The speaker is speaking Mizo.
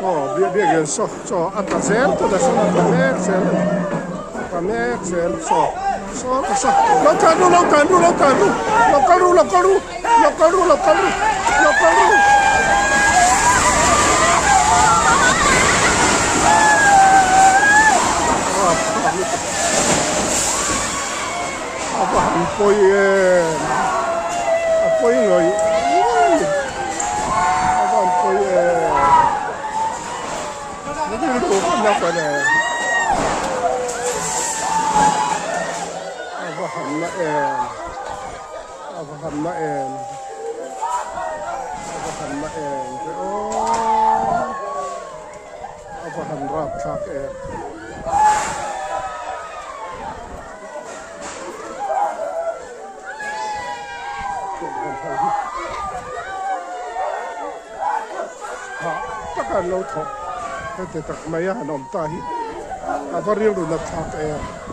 Saw biakin saw chaw a tla zel tunah sawn a tla mek zel a ni a tla mek zel saw saw ka saw lo tlan ru lo tlan ru lo tlan ru lo kal ru lo kal ru lo kal ru lo kal ru lo kal ru. A va han pawi em a pawi ngawih ngawih a va han pawi em rilru ka na ka ne a va han na em a va han na em a va han na em ve aw a va han rapthlak em. Hah taka an lo thawk heti tak mai a han awm ta hi a va rilru na thlak em.